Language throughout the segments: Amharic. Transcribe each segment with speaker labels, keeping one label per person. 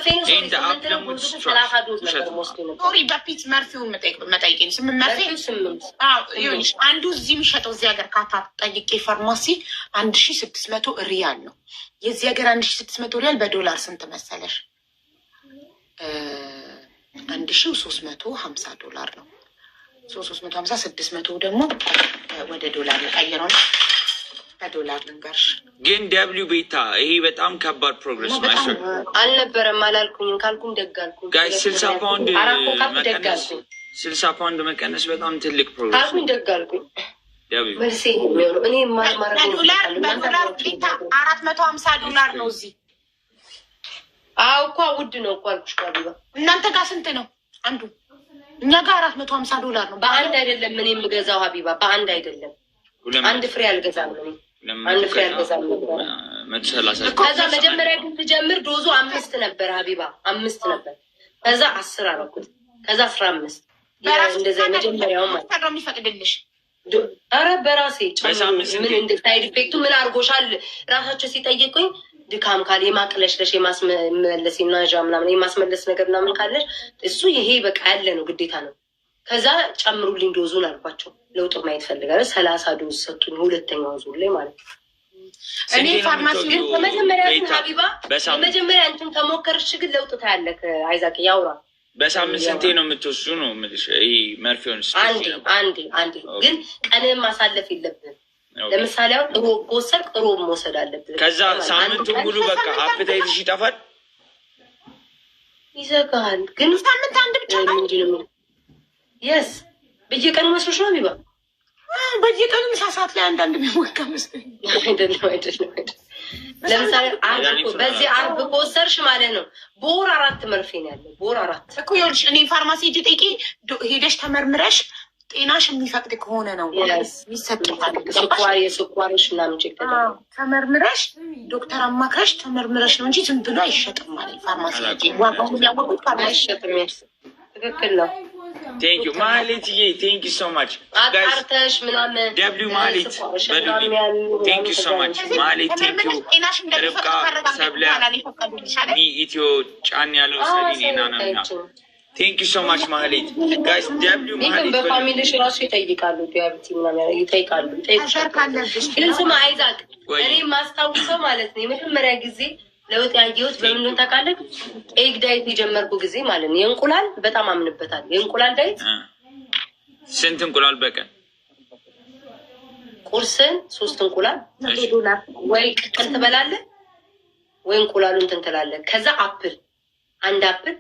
Speaker 1: መርፌ ነው። Sorry፣
Speaker 2: And the
Speaker 1: 8
Speaker 2: app
Speaker 1: ነው።
Speaker 2: ደግሞ
Speaker 1: Dose ኡ ግን
Speaker 2: it's
Speaker 1: 30
Speaker 2: trash።
Speaker 1: Dose
Speaker 2: ውሸት
Speaker 1: ነበር
Speaker 2: ነው።
Speaker 1: መወስድ ነበር።
Speaker 3: Sorry፣ በፊት መርፌውን መጠየቅ 8 መርፌ።
Speaker 1: መርፌው 8።
Speaker 3: አዎ፣ ይኸውልሽ፣ አንዱ እዚህ የሚሸጠው እዚህ ሀገር ካታ ጠይቄ ፋርማሲ 1600 ሪያል ነው። የዚህ ሀገር 1600 ሪያል በዶላር ስንት መሰለሽ? 1350 ዶላር ነው። 350፣ 600 ደግሞ ወደ ዶላር ልቀይረው ነው። በዶላር ልንገርሽ።
Speaker 2: ግን W ቤታ፣ ይሄ በጣም ከባድ progress ነው።
Speaker 3: በጣም።
Speaker 2: I swear.
Speaker 1: አልነበረም፣ አላልኩኝም። ካልኩም ደግ አልኩኝ።
Speaker 2: Guys፣ 60 ፓውንድ
Speaker 1: 4 ካልኩ ደግ
Speaker 2: መቀነስ፣
Speaker 1: አልኩኝ።
Speaker 2: 60 ፓውንድ መቀነስ በጣም ትልቅ progress
Speaker 1: ካልኩኝ
Speaker 2: ነው።
Speaker 1: ደግ አልኩኝ።
Speaker 2: W።
Speaker 1: መልሴ የሚሆነው እኔ ማድረግ
Speaker 3: በዶላር ቤታ 450 ዶላር ነው እዚህ።
Speaker 1: አዎ እኮ ውድ ነው እኮ አልኩሽ እኮ ሀቢባ።
Speaker 3: እናንተ ጋር ስንት ነው አንዱ? እኛ ጋር 450 ዶላር ነው።
Speaker 1: በአንድ አይደለም እኔ የምገዛው ሀቢባ፣ በአንድ አይደለም። አንድ ፍሬ አልገዛም እኔ፣ አንድ ፍሬ አልገዛም ነበር።
Speaker 2: 130።
Speaker 1: ከዛ መጀመሪያ ግን ስጀምር dose ኡ 5 ነበር ሀቢባ፣ 5 ነበር። ከዛ 10 አደረኩት። ከዛ 15።
Speaker 3: በራሱ
Speaker 1: እንደዛ መጀመሪያው ማለት
Speaker 3: ነው የሚፈቅድልሽ።
Speaker 1: ኧረ በራሴ ጨምሮ
Speaker 2: በሳምንት ስንቴ?
Speaker 1: ምን እንደ side effect ኡ ምን አድርጎሻል ራሳቸው ሲጠይቁኝ ድካም ካለ፣ የማቅለሽለሽ፣ የማስመለስ nausea ምናምን የማስመለስ ነገር ምናምን ካለሽ እሱ ይሄ በቃ ያለ ነው፣ ግዴታ ነው። ከዛ ጨምሩልኝ dose ኡን አልኳቸው። ለውጥ ማየት ፈልጋለሁ። 30 dose ሰጡኝ፣ ሁለተኛው ዙር ላይ ማለት ነው።
Speaker 3: እኔ ፋርማሲ
Speaker 1: ግን በመጀመሪያ ግን
Speaker 2: ቤታ፣
Speaker 1: ሀቢባ
Speaker 2: በሳምንት
Speaker 1: በመጀመሪያ እንትን ከሞከርሽ ግን ለውጥ ታያለህ። አይዛቅ ያውራ።
Speaker 2: በሳምንት ስንቴ ነው የምትወስዱ ነው የምልሽ? ይሄ መርፌውን
Speaker 1: አንዴ፣ አንዴ፣ አንዴ። ግን ቀንህን ማሳለፍ የለብህም። ለምሳሌ አሁን ሮብ ከወሰድክ ሮብ መውሰድ አለብህ።
Speaker 2: ከዛ ሳምንቱ ሙሉ በቃ appetite ሽ ይጠፋል።
Speaker 1: ይዘጋል ግን
Speaker 3: ሳምንት አንድ ብቻ ነው።
Speaker 1: ምንድን ነው? Yes፣ በየቀኑ መስሎሽ ነው ሀቢባ?
Speaker 3: በየቀኑ ምሳ ሰዓት ላይ አንዳንድ የሚወጋ መስሎኝ።
Speaker 1: አይደለም፣ አይደለም፣ አይደለም። ለምሳሌ አርብ በዚህ አርብ ከወሰድሽ ማለት ነው በወር 4 መርፌ ነው ያለው። በወር 4።
Speaker 3: እኮ ይኸውልሽ፣ እኔ ፋርማሲ ሂጅ ጠይቂ፣ ሄደሽ ተመርምረሽ ጤናሽ የሚፈቅድ ከሆነ ነው የሚሰጠው።
Speaker 1: ስኳር የስኳርሽ ምናምን check ተደርጎ።
Speaker 3: ተመርምረሽ፣ ዶክተር አማክረሽ ተመርምረሽ ነው እንጂ ዝም ብሎ አይሸጥም ማለት ፋርማሲ ሂጅ ዋጋውን ያወቁት ፋርማሲ
Speaker 1: አይሸጥም። Yes፣ ትክክል ነው።
Speaker 2: Thank you ማህሌትዬ፣ thank you so much guys።
Speaker 1: አጣርተሽ ምናምን
Speaker 2: W ማህሌት
Speaker 1: ስኳርሽ
Speaker 2: በሉልኝ።
Speaker 1: ምናምን ያሉ
Speaker 2: Thank you so much ማህሌት፣ thank you።
Speaker 3: ተመርምረሽ ጤናሽ እንደሚፈቅድ
Speaker 2: ርብቃ
Speaker 3: ካረጋገጥኩ
Speaker 2: ሰብለ
Speaker 3: በኋላ ነው የፈቀዱልሽ አይደል?
Speaker 2: ሚ ኢትዮ ጫን ያለው ሰሊኔ ናናና፣ thank you so much ማህሌት። Guys፣ W
Speaker 1: even
Speaker 2: ማህሌት
Speaker 1: በ family ሽ ራሱ ይጠይቃሉ። Diabetes ምናምን ይጠይቃሉ።
Speaker 3: pressure ካለብሽ።
Speaker 1: ግን ስማ አይዛቅ፣
Speaker 2: ወይ።
Speaker 1: እኔ የማስታውሰው ማለት ነው የመጀመሪያ ጊዜ ለውጥ ያየሁት በምን እንደሆነ ታውቃለህ? Egg diet የጀመርኩ ጊዜ ማለት ነው። የእንቁላል በጣም አምንበታል። የእንቁላል diet።
Speaker 2: ስንት እንቁላል በቀን?
Speaker 1: ቁርስን ሶስት እንቁላል
Speaker 3: ዶላር።
Speaker 1: ወይ ቅቅል ትበላለህ ወይ እንቁላሉ እንትን ትላለህ። ከዛ apple፣ አንድ apple፣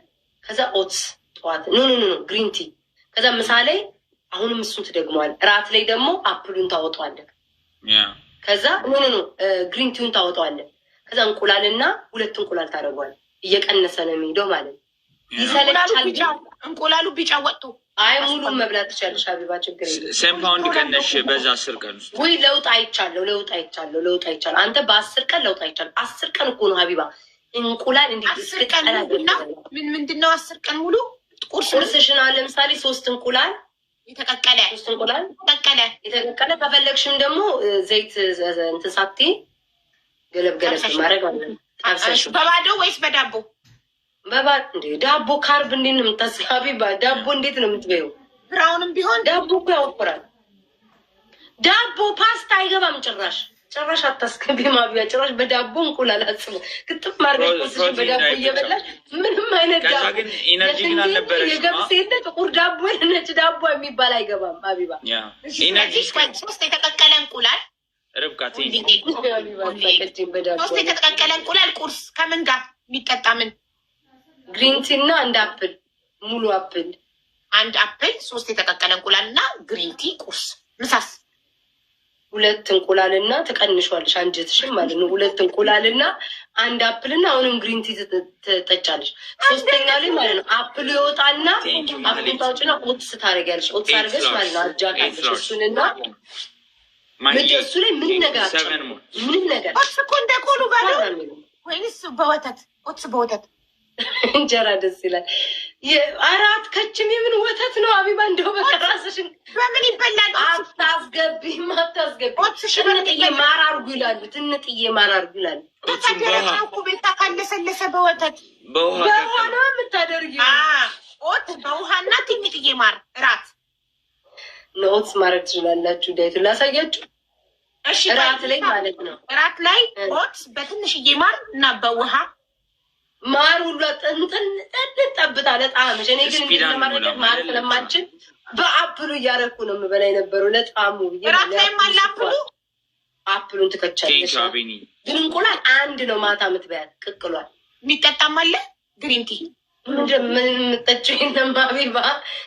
Speaker 1: ከዛ oats ጠዋት፣ no, no, no, green tea። ከዛ ምሳ ላይ አሁንም እሱን ትደግመዋል። እራት ላይ ደግሞ apple ኡን ታወጣዋለህ። ከዛ no, no, no, green tea ውን ታወጣዋለህ። ከዛ እንቁላልና ሁለት እንቁላል ታደርገዋለህ። እየቀነሰ ነው የሚሄደው ማለት ነው። ይሰለቻል።
Speaker 3: እንቁላሉ ቢጫ ወጥቶ።
Speaker 1: አይ፣ ሙሉን መብላት ትችያለሽ ሀቢባ፣ ችግር የለም።
Speaker 2: ስንት ፓውንድ ቀነሽ በዛ 10 ቀን ውስጥ?
Speaker 1: ውይ፣ ለውጥ አይቻለሁ፣ ለውጥ አይቻለሁ፣ ለውጥ አይቻለሁ። አንተ በ10 ቀን ለውጥ አይቻለሁ። 10 ቀን እኮ ነው ሀቢባ፣ እንቁላል እንዲህ
Speaker 3: 10 ቀን ሙሉ እና ምን ምንድን ነው 10 ቀን ሙሉ ቁርስ?
Speaker 1: ቁርስሽን አሁን ለምሳሌ ሶስት እንቁላል።
Speaker 3: የተቀቀለ?
Speaker 1: ሶስት እንቁላል።
Speaker 3: ተቀቀለ።
Speaker 1: የተቀቀለ። ከፈለግሽም ደግሞ ዘይት እንትን ሳትይ ገለብ ገለብ ማድረግ ማለት ነው። ጠብሰሽ።
Speaker 3: በባዶ ወይስ በዳቦ?
Speaker 1: በባ እንዴ፣ ዳቦ carb እንዴት ነው የምታስቢው? ሀቢባ፣ ዳቦ እንዴት ነው የምትበይው?
Speaker 3: Brown ም ቢሆን?
Speaker 1: ዳቦ እኮ ያወፍራል። ዳቦ ፓስታ አይገባም ጭራሽ፣ ጭራሽ አታስገቢም ሀቢባ። ጭራሽ በዳቦ እንቁላል አጽሙ ግጥም አድርገሽ ቁርስሽን በዳቦ እየበላሽ ምንም አይነት
Speaker 2: ከዛ
Speaker 1: ዳቦ
Speaker 2: ግን energy ግን አልነበረሽም?
Speaker 1: የገብስ የለ፣ ጥቁር ዳቦ፣ ነጭ ዳቦ የሚባል አይገባም ሀቢባ።
Speaker 2: Energy
Speaker 3: ሶስት የተቀቀለ እንቁላል።
Speaker 2: ርብቃ።
Speaker 1: በዳቦ።
Speaker 3: ሶስት የተቀቀለ እንቁላል ቁርስ ከምን ጋር፣ የሚጠጣ ምን?
Speaker 1: Green tea እና አንድ apple፣ ሙሉ apple።
Speaker 3: አንድ apple፣ ሶስት የተቀቀለ እንቁላል እና green tea ቁርስ። ምሳስ?
Speaker 1: ሁለት እንቁላልና ትቀንሿለሽ አንጀትሽን ማለት ነው። ሁለት እንቁላልና አንድ apple ና አሁንም green tea ትጠጫለሽ። ሶስተኛ ላይ ማለት ነው apple ኡ ይወጣና apple ኡን ታውጭና oats ታደርጊያለሽ። Oats አድርገሽ ማለት ነው አጃ ካለሽ እሱንና እሱ ላይ ምንም ነገር አትጨምሪም። ምንም ነገር።
Speaker 3: Oats እኮ እንደ ቆሎ ባለው ወይንስ በወተት? Oats በወተት?
Speaker 1: እንጀራ ደስ ይላል። አራት ከችም የምን ወተት ነው አቢባ? እንደው በቃ ራስሽን
Speaker 3: በምን ይበላል?
Speaker 1: አታስገቢም፣ አታስገቢም።
Speaker 3: Oats ሽ በምን
Speaker 1: ትንጥዬ
Speaker 3: ይበላል?
Speaker 1: ማር አድርጉ ይላሉ። ትንጥዬ ማር አድርጉ ይላሉ።
Speaker 2: Oats ኡን
Speaker 3: ደረቅ
Speaker 2: በውሃ
Speaker 3: ነው እኮ ቤታ፣ ካለሰለሰ በወተት።
Speaker 2: በውሃ
Speaker 1: በውሃ
Speaker 2: ቀቅለው።
Speaker 1: ነው የምታደርጊው።
Speaker 3: Oat በውሃና ትንጥዬ ማር እራት።
Speaker 1: Oats ማድረግ ትችላላችሁ። Diet ኡን ላሳያችሁ።
Speaker 3: እሺ።
Speaker 1: እራት ላይ ማለት ነው።
Speaker 3: እራት ላይ oats በትንሽዬ ማር እና በውሃ።
Speaker 1: ማር ሁሉ ጥንጥን ጥንጥን ጠብታ ለጣዕምሽ። እኔ ግን
Speaker 2: Speed
Speaker 1: እንዴት ለማድረግ
Speaker 2: አንሞላም
Speaker 1: ማር
Speaker 2: አይደል?
Speaker 1: ስለማልችል በ apple ኡ እያደረኩ ነው የምበላ የነበረው ለጣዕሙ ብዬ።
Speaker 3: እራት ላይም አለ apple ኡ።
Speaker 1: Apple ኡን
Speaker 2: Thank
Speaker 1: ትከቻለሽ።
Speaker 2: you አቤኒ።
Speaker 1: ግን እንቁላል አንድ ነው ማታ የምትበያት ቅቅሏል።
Speaker 3: የሚጠጣም አለ green tea።
Speaker 1: ምንድን ምን የምጠጪው የለም አቢባ።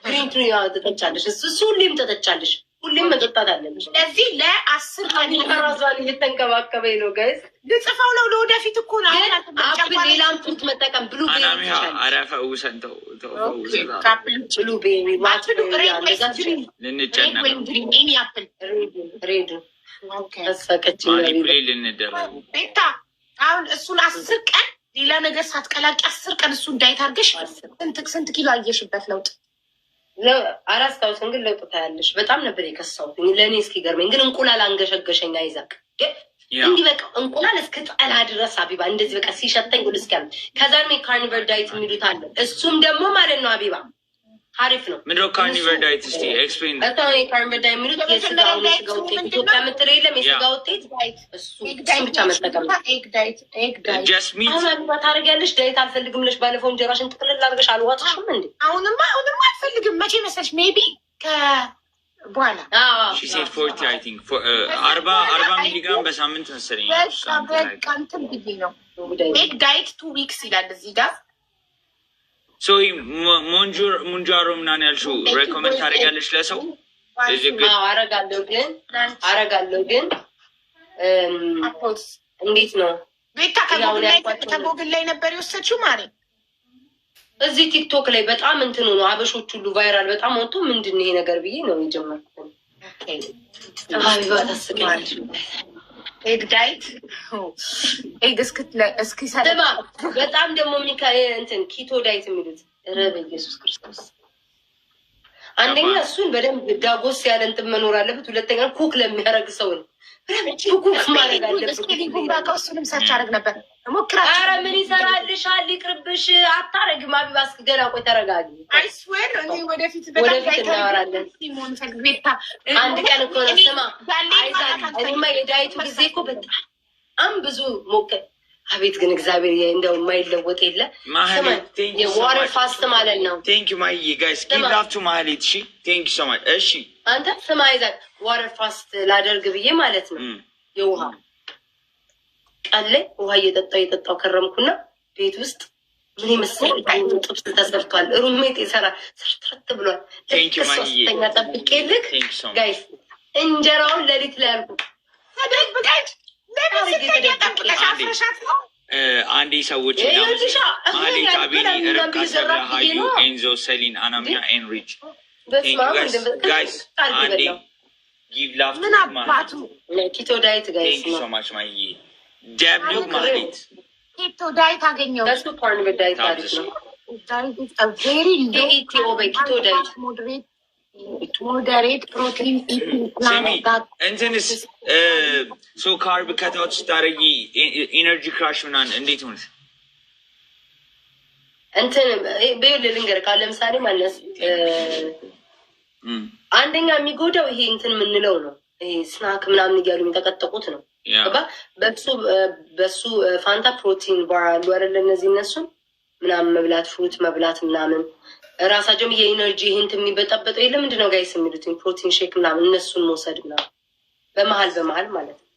Speaker 1: Green tea ያው ትጠጫለሽ። እሱ ሁሌም ትጠጫለሽ። ሁሌም መጠጣት አለብሽ።
Speaker 3: ስለዚህ ለ10 ቀን
Speaker 1: አቢባ ራሷን እየተንከባከበኝ ነው guys።
Speaker 3: ልጽፈው ነው፣ ለወደፊት እኮ ነው።
Speaker 1: ግን
Speaker 3: አሁን
Speaker 1: Apple ሌላም fruit መጠቀም blueberry
Speaker 2: አናሚያ
Speaker 1: ትችላለሽ።
Speaker 2: አረ ፈውሰን፣ ተው ተው፣ ፈውሰን።
Speaker 3: Apple
Speaker 1: Blueberry
Speaker 3: Apple ኡ red ወይስ green? Red
Speaker 2: ልንጨነቅ
Speaker 3: ወይም green? Any apple.
Speaker 1: Red ኡ አሳቀችኝ አቢባ።
Speaker 2: Manipulate ልንደረግ።
Speaker 3: ቤታ፣ አሁን እሱን 10 ቀን ሌላ ነገር ሳትቀላቂ 10 ቀን እሱን diet አድርገሽ ስንት ስንት ኪሎ አየሽበት ለውጥ?
Speaker 1: አላስታውስም፣ ግን ለውጥ ታያለሽ። በጣም ነበር የከሳሁት ለእኔ እስኪገርመኝ። ግን እንቁላል አንገሸገሸኝ አይዛክ። እንዲህ በቃ እንቁላል እስከ ጠላ ድረስ አቢባ፣ እንደዚህ በቃ ሲሸተኝ ሁሉ እስኪያም። ከዛ ነው carnivore diet የሚሉት አለ። እሱም ደግሞ ማለት ነው አቢባ አሪፍ ነው።
Speaker 2: ምንድነው carnivore diet? እስቲ explain።
Speaker 1: በጣም የ carnivore diet የሚሉት የስጋውን የስጋ ውጤት ኢትዮጵያ የምትለው የለም፣ የስጋ ውጤት እሱ ብቻ መጠቀም ነው።
Speaker 3: Egg diet, egg diet.
Speaker 2: Just meat.
Speaker 1: አሁን አቢባ ታደርጊያለሽ። Diet አልፈልግም ብለሽ ባለፈው እንጀራሽን ጥቅልል አድርገሽ አልዋጥሽም እንዴ?
Speaker 3: አሁንማ አልፈልግም። መቼ መሰለሽ? Maybe ከበኋላ።
Speaker 2: She said 40, I think 40 40 ሚሊግራም በሳምንት መሰለኝ።
Speaker 3: በቃ በቃ እንትን ብዬ ነው። Egg diet 2 weeks ይላል እዚህ ጋር።
Speaker 2: So Mounjaro ምናምን ያልሽው recommend ታደርጊያለሽ ለሰው? Is it good?
Speaker 1: አዎ አረጋለሁ፣ ግን አረጋለሁ ግን እንዴት ነው?
Speaker 3: ቤታ፣ ከጎግል ላይ ነበር የወሰድሽው ማሬ?
Speaker 1: እዚህ ቲክቶክ ላይ በጣም እንትኑ ነው፣ አበሾች ሁሉ viral በጣም ወጥቶ ምንድን ነው ይሄ ነገር ብዬ ነው የጀመርኩት። አቢባ ታስቀኛለሽ።
Speaker 3: Egg diet, egg እስኪሰራ
Speaker 1: ስማ፣ በጣም ደግሞ እንትን keto diet የሚሉት፣ ኧረ በኢየሱስ ክርስቶስ፣ አንደኛ እሱን በደንብ ዳጎስ ያለ እንትን መኖር አለበት። ሁለተኛ cook ለሚያደርግ ሰው ነው፣ በደንብ cook ማድረግ አለበት።
Speaker 3: Spelling ኡን ባውቀው እሱንም search አደርግ ነበር። ሞክራችሁ።
Speaker 1: ኧረ ምን ይሰራልሻል? ይቅርብሽ። አታረግም አቢባ። እስኪ ገና ቆይ ተረጋጊ።
Speaker 3: I swear እኔ ወደፊት በጣም
Speaker 1: ወደፊት እናወራለን።
Speaker 3: መሆን ፈልግ ቤታ።
Speaker 1: አንድ ቀን እኮ ነው። ስማ አይዛክ፣ እኔማ የ diet ኡ ጊዜ እኮ በጣም ብዙ ሞከ አቤት ግን እግዚአብሔር እንደው የማይለወጥ የለ።
Speaker 2: ማህሌት፣ thank you
Speaker 1: የ water fast ማለት ነው።
Speaker 2: Thank you ማሂዬ። Guys, give love to ማህሌት። እሺ፣ thank you so much። እሺ።
Speaker 1: አንተ ስማ አይዛክ፣ water fast ላደርግ ብዬ ማለት ነው፣ የውሃ ቀን ላይ ውሃ እየጠጣው እየጠጣው ከረምኩና ቤት ውስጥ ምን የመሰለ ጥብስ ተሰርቷል። Roommate ይሰራል፣ ስርትርት ብሏል።
Speaker 2: Thank you
Speaker 1: ልክ
Speaker 2: ማሂዬ።
Speaker 1: ሶስተኛ ጠብቄ ልክ
Speaker 2: Thank you so much.
Speaker 1: Guys፣ እንጀራውን ሌሊት ላይ አልኩ።
Speaker 3: ተደብቀሽ ለምን? ስተኛ ጠብቀሽ አፍረሻት ነው።
Speaker 2: አንዴ ሰዎች
Speaker 1: ይኸውልሽ፣
Speaker 2: ማህሌት፣ አቤኒ፣ ርብቃ፣ ሰብለ፣ ሀዩ፣ ኤንዞ፣ ሰሊን፣ አናሚያ ኤንሪች፣ guys አንዴ give love.
Speaker 3: ምን አባቱ።
Speaker 1: Keto diet, guys.
Speaker 2: Thank you so much ማሂዬ። W ማህሌት።
Speaker 3: Keto diet አገኘው።
Speaker 1: እሱ carnivore diet አሪፍ ነው።
Speaker 3: Very
Speaker 1: KETO በይ፣ keto diet.
Speaker 3: Moderate protein eating
Speaker 2: ስሚ፣
Speaker 3: ፕላን።
Speaker 2: እንትንስ so carb cut out ስታደርጊ energy crash ምናምን እንዴት ሆንሽ?
Speaker 1: እንትን በይኸውልህ ልንገርህ፣ ካለ ለምሳሌ ማነስ አንደኛ የሚጎዳው ይሄ እንትን የምንለው ነው። ይሄ snack ምናምን እያሉ የሚጠቀጠቁት ነው። ገባ? በሱ ፋንታ protein bar አሉ አይደለ? እነዚህ እነሱን ምናምን መብላት፣ fruit መብላት ምናምን፣ እራሳቸውም የ energy ይሄ እንትን የሚበጠበጠው የለ፣ ምንድን ነው guys የሚሉት፣ protein shake ምናምን እነሱን መውሰድ ምናምን በመሀል በመሀል ማለት ነው።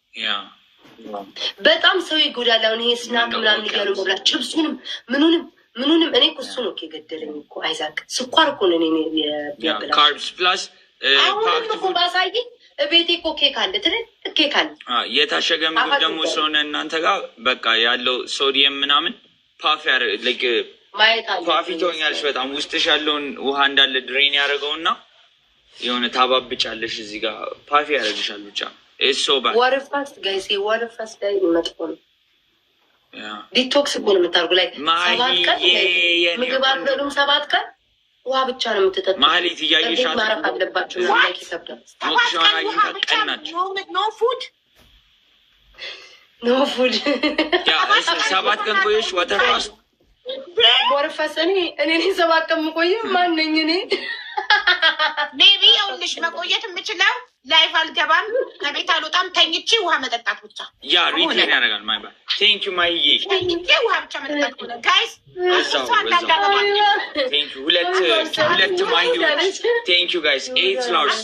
Speaker 1: በጣም ሰው ይጎዳል። አሁን ይሄ snack ምናምን እያሉ መብላት፣ ችብሱንም ምኑንም ምኑንም፣ እኔ እኮ እሱ ነው እኮ የገደለኝ እኮ አይዛክ፣ ስኳር እኮ ነው እኔ ያበላሸኝ።
Speaker 2: Carbs plus
Speaker 1: አሁንም እኮ ባሳይ እቤቴ እኮ ኬክ አለ፣ ትልቅ ኬክ አለ።
Speaker 2: የታሸገ ምግብ
Speaker 1: ጣፋጭ
Speaker 2: ደግሞ
Speaker 1: ይባላል።
Speaker 2: ስለሆነ እናንተ ጋር በቃ ያለው ሶዲየም ምናምን puff like
Speaker 1: ማየት አለ።
Speaker 2: Puffy ትሆኛለሽ በጣም። ውስጥሽ ያለውን ውሃ እንዳለ drain ያደረገውና የሆነ ታባብጫለሽ፣ እዚህ ጋር puffy ያደርግሻል። ብቻ it's so bad.
Speaker 1: Water fast, guys፣ water fast ላይ መጥፎ ነው። Detox እኮ ነው የምታደርጉ። ላይ 7 ቀን ምግብ አትበሉም፣ 7 ቀን ውሃ ብቻ ነው የምትጠጡ።
Speaker 2: ማህሌት እያየሻት
Speaker 1: ማረፍ አለባቸው። Like ይከብዳል።
Speaker 3: 7 ቀን ውሃ ብቻ፣ no food?
Speaker 1: No food.
Speaker 2: 7 ቀን ቆየሽ water fast?
Speaker 1: Water fast እኔ 7 ቀን የምቆየው ማነኝ እኔ?
Speaker 3: Maybe ይኸውልሽ መቆየት የምችለው live አልገባም፣ ከቤት አልወጣም፣ ተኝቼ ውሃ መጠጣት ብቻ።
Speaker 2: Yeah, retain ያደርጋል። My bad, thank you ማይዬ።
Speaker 3: ተኝቼ ውሃ ብቻ መጠጣት ሆነ guys።
Speaker 2: እዛው thank you። ሁለት ሁለት ማሂዎች፣ thank you guys። Eight flowers,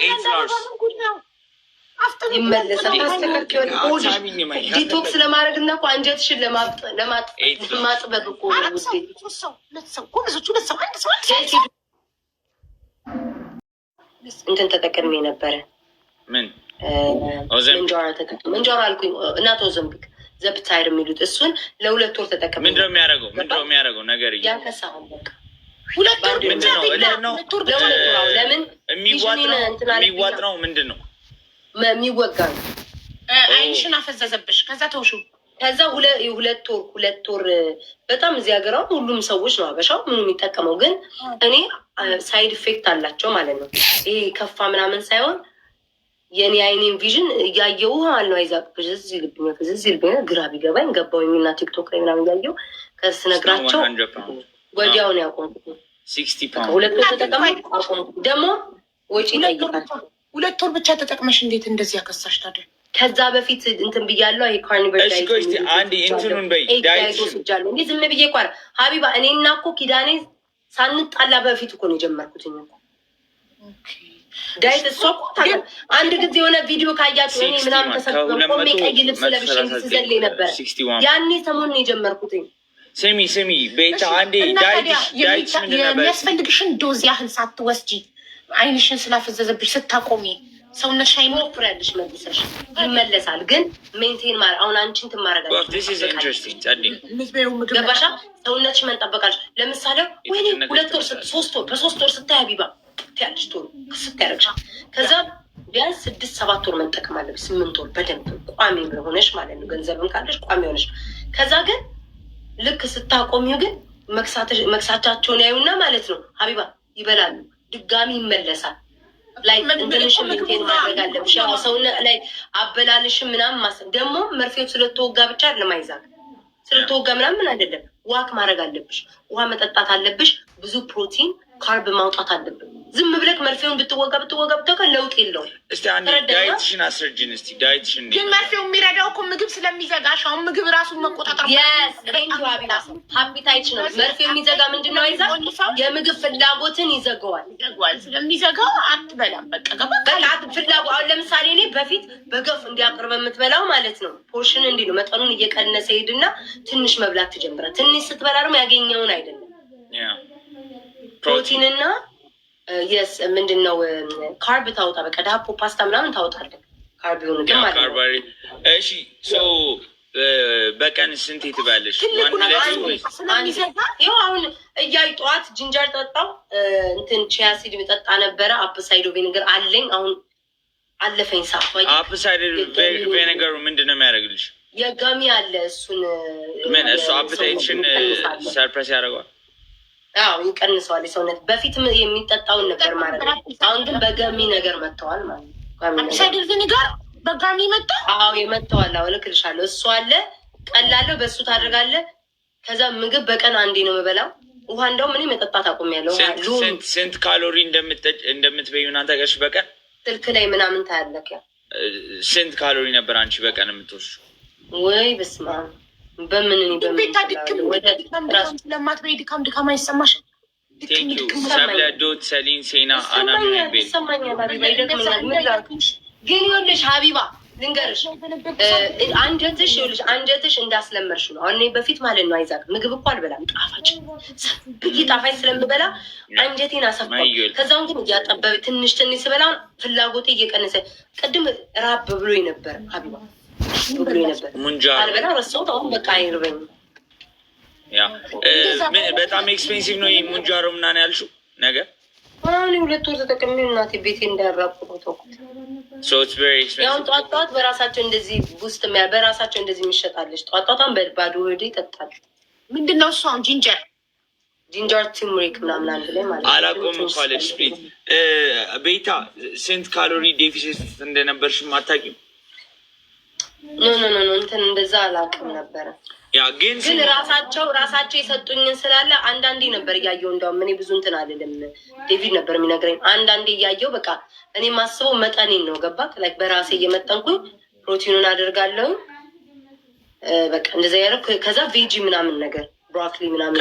Speaker 2: eight flowers.
Speaker 1: ይመለሳል። Detox ለማድረግ እና እኮ አንጀትሽን ለማጥበብ እኮ ነው ውዴ።
Speaker 3: ሁለት ሰው ጎበዞች፣ ሁለት ሰው፣ አንድ ሰው፣ አንድ ሰው።
Speaker 1: እንትን ተጠቅሜ ነበረ።
Speaker 2: ምን?
Speaker 1: Mounjaro ተጠቅሜ፣ Mounjaro አልኩኝ እናት፣ Ozempic፣ Zepbound የሚሉት እሱን ለ2 ወር ተጠቅሜ።
Speaker 2: ምንድነው የሚያደርገው? ምንድነው የሚያደርገው ነገር?
Speaker 1: ያከሳሁን በቃ።
Speaker 3: 2 ወር ብቻ።
Speaker 2: ምንድን ነው?
Speaker 3: ሁለት ወር ብቻ።
Speaker 1: ለ2 ወር። ለምን?
Speaker 2: የሚዋጥ ነው ምንድን ነው?
Speaker 1: የሚወጋ ነው።
Speaker 3: አይንሽን አፈዘዘብሽ፣ ከዛ ተውሽው።
Speaker 1: ከዛ 2 ወር 2 ወር በጣም እዚህ ሀገር አሁን ሁሉም ሰዎች ነው፣ አበሻው ምኑ የሚጠቀመው፣ ግን እኔ side effect አላቸው ማለት ነው። ይሄ ከፋ ምናምን ሳይሆን የኔ አይኔን vision እያየው ማለት ነው። አይዛቅ ፍዝዝ ይልብኛል፣ ፍዝዝ ይልብኛል። ግራ ቢገባኝ ገባሁኝና ቲክቶክ ላይ ምናምን እያየው ከስነግራቸው ወዲያው ነው ያቆምኩት። 2 ወር ተጠቀምኩ፣ አቆምኩ። ደግሞ ወጪ ይጠይቃል።
Speaker 3: 2 ወር ብቻ ተጠቅመሽ እንዴት እንደዚህ ያከሳሽ ታዲያ?
Speaker 1: ከዛ በፊት እንትን ብያለሁ። ይሄ carnivore
Speaker 2: አንድ እንትኑን በይ።
Speaker 1: Diet ወስጃለሁ። እንዴ ዝም ብዬ እኮ ሀቢባ፣ እኔና እኮ ኪዳኔ ሳንጣላ በፊት እኮ ነው የጀመርኩት እኮ diet። እሷ እኮ አንድ ጊዜ የሆነ ቪዲዮ ካያቸው እኔ ምናምን ተሰብስበን ቆሜ ቀይ ልብስ ለብሼ ስዘል ነበር። ያኔ ሰሞኑን ነው የጀመርኩትኝ።
Speaker 2: ስሚ ስሚ ቤታ፣ አንዴ diet diet ምንድን ነበር?
Speaker 3: የሚያስፈልግሽን dose ያህል ሳትወስጂ አይንሽን ስላፈዘዘብሽ ስታቆሚ ሰውነትሽ
Speaker 1: ትሞክሪያለሽ፣ መልሰሽ ይመለሳል። ግን maintain ማድረግ አሁን አንቺን እንትን ማድረግ ገባሻ? ሰውነትሽ መንጠበቃለሽ። ለምሳሌ ወይኔ 2 ወር 3 ወር፣ በ3 ወር ስታይ ሀቢባ ትያለሽ፣ ቶሎ ክስት ያደርግሻል። ከዛ ቢያንስ 6 7 ወር መጠቀም አለብሽ። 8 ወር በደንብ ቋሚ ሆነሽ ማለት ነው። ገንዘብም ካለሽ ቋሚ ሆነሽ፣ ከዛ ግን ልክ ስታቆሚው ግን መክሳቻቸውን ያዩና ማለት ነው ሀቢባ ይበላሉ። ድጋሚ ይመለሳል። Like እንትንሽን maintain ማድረግ አለብሽ። ያው ሰውነት ላይ አበላልሽን ምናምን ማሰብ፣ ደግሞ መርፌው ስለተወጋ ብቻ አይደለም አይዛክ፣ ስለተወጋ ምናምን አይደለም። Walk ማድረግ አለብሽ። ውሃ መጠጣት አለብሽ። ብዙ ፕሮቲን carb ማውጣት አለብን። ዝም ብለህ መርፌውን ብትወጋ ብትወጋ ብትወጋ ለውጥ የለውም።
Speaker 2: እስቲ አንድ diet ሽን አስረጅን እስቲ diet ሽን።
Speaker 3: ግን መርፌው የሚረዳው እኮ ምግብ ስለሚዘጋሽ አሁን ምግብ ራሱን መቆጣጠር
Speaker 1: Appetite ነው። መርፌው የሚዘጋ ምንድን ነው? አይዛ የምግብ ፍላጎትን ይዘጋዋል።
Speaker 3: ይዘጋዋል። ስለሚዘጋው አትበላም። በቃ ገባ።
Speaker 1: በቃ ፍላጎት አሁን ለምሳሌ እኔ በፊት በገፍ እንዲያቀርበ የምትበላው ማለት ነው። Portion እንዲህ ነው፣ መጠኑን እየቀነሰ ሄድና ትንሽ መብላት ትጀምራል። ትንሽ ስትበላ ደግሞ ያገኘውን አይደለም፣ ፕሮቲንና yes ምንድን ነው carb ታውጣ። በቃ ዳቦ ፓስታ ምናምን ታውጣለህ። Carb የሆኑትን ማለት ነው።
Speaker 2: እሺ፣ so በቀን ስንት ትበያለሽ?
Speaker 1: ይኸው አሁን እያዩ ጠዋት ginger ጠጣው፣ እንትን chia seed ጠጣ ነበረ። Apple cider vinegar አለኝ፣ አሁን አለፈኝ ሰዓቱ።
Speaker 2: Apple cider vinegar ኡ ምንድን ነው የሚያደርግልሽ?
Speaker 1: የ gummy አለ እሱን።
Speaker 2: ምን እሱ appetite ሽን suppress ያደርገዋል?
Speaker 1: አዎ ይቀንሰዋል። የሰውነት በፊት የሚጠጣውን ነገር ማለት ነው። አሁን ግን በ gummy ነገር መጥተዋል ማለት ነው።
Speaker 3: Apple cider vinegar በ gummy መጣ።
Speaker 1: አዎ የመጥተዋል። አዎ እልክልሻለሁ። እሱ አለ፣ ቀላለሁ፣ በእሱ ታደርጋለህ። ከዛ ምግብ በቀን አንዴ ነው የምበላው። ውሃ እንደውም እኔ መጠጣት አቁሜያለሁ።
Speaker 2: ስንት ካሎሪ እንደምትበዩ እናንተ ገሽ በቀን?
Speaker 1: ስልክ ላይ ምናምን ታያለህ። ያ
Speaker 2: ስንት ካሎሪ ነበር አንቺ በቀን የምትወስጂው?
Speaker 1: ወይ በስመ አብ፣ በምን እኔ በምን
Speaker 3: ቤታ ድክም ድካም ስለማትበይ ድካም ድካም አይሰማሽም?
Speaker 2: ሰብለ ዶት ሰሊን ሴና አናሚቤ።
Speaker 1: ይሰማኛል። ሀቢባ ይደክመኛል። ምን ላድርግ ግን? ይኸውልሽ ሀቢባ ልንገርሽ፣ አንጀትሽ፣ ይኸውልሽ አንጀትሽ እንዳስለመድሽ ነው። አሁን እኔ በፊት ማለት ነው አይዛቅ ምግብ እኮ አልበላም፣ ጣፋጭ ብዬ ጣፋጭ ስለምበላ አንጀቴን አሰፋው። ከዛውን ግን እያጠበበ ትንሽ ትንሽ ስበላ ፍላጎቴ እየቀነሰ፣ ቅድም ራብ ብሎ ነበር ሀቢባ፣ ብሎ ነበር አልበላ ረሳሁት። አሁን በቃ አይርበኝም።
Speaker 2: Yeah፣ በጣም expensive ነው Mounjaro ምናምን ያልሽው ነገር።
Speaker 1: አሁን 2 ወር ተጠቅሜ እናቴ ቤቴ እንዳያራቁ ተውኩት።
Speaker 2: So it's very
Speaker 1: ያሁን
Speaker 2: expensive.
Speaker 1: ጠዋት ጠዋት በራሳቸው እንደዚህ boost በራሳቸው እንደዚህ የሚሸጣለች። ጠዋት ጠዋቷን በባዶ ሆዴ ይጠጣል።
Speaker 3: ምንድን ነው እሱ አሁን? Ginger?
Speaker 1: Ginger turmeric ምናምን አንድ ላይ ማለት ነው።
Speaker 2: አላቆም እኮ አለች ስፕሊት። ቤታ፣ ስንት calorie deficit እንደነበርሽ አታውቂም?
Speaker 1: No, እንትን እንደዛ አላውቅም ነበረ።
Speaker 2: Yeah, ግን
Speaker 1: ግን ራሳቸው የሰጡኝን ስላለ አንዳንዴ ነበር እያየው። እንደውም እኔ ብዙ እንትን አልልም፣ ዴቪድ ነበር የሚነግረኝ። አንዳንዴ እያየው በቃ እኔ ማስበው መጠኔን ነው። ገባክ? Like በራሴ እየመጠንኩኝ ፕሮቲኑን አደርጋለሁ። በቃ እንደዛ ያደረኩ። ከዛ veggie ምናምን ነገር፣ ብሮኮሊ ምናምን።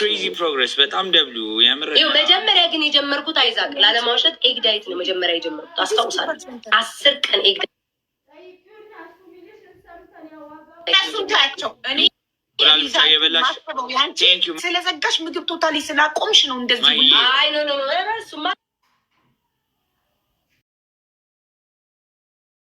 Speaker 2: Crazy progress በጣም W የምር።
Speaker 1: ይኸው መጀመሪያ ግን የጀመርኩት፣ አይዛቅ ላለማውሸት፣ egg diet ነው መጀመሪያ የጀመርኩት። አስታውሳለሁ። 10 ቀን egg
Speaker 3: እነሱን ታያቸው። እኔ
Speaker 2: እንቁላል ብቻ እየበላሽ
Speaker 3: ማስበው ያንቺ
Speaker 2: Thank you.
Speaker 3: ስለዘጋሽ ምግብ totally ስላቆምሽ ነው እንደዚህ።
Speaker 2: ማዬ።
Speaker 1: አይ፣ no, no, እሱማ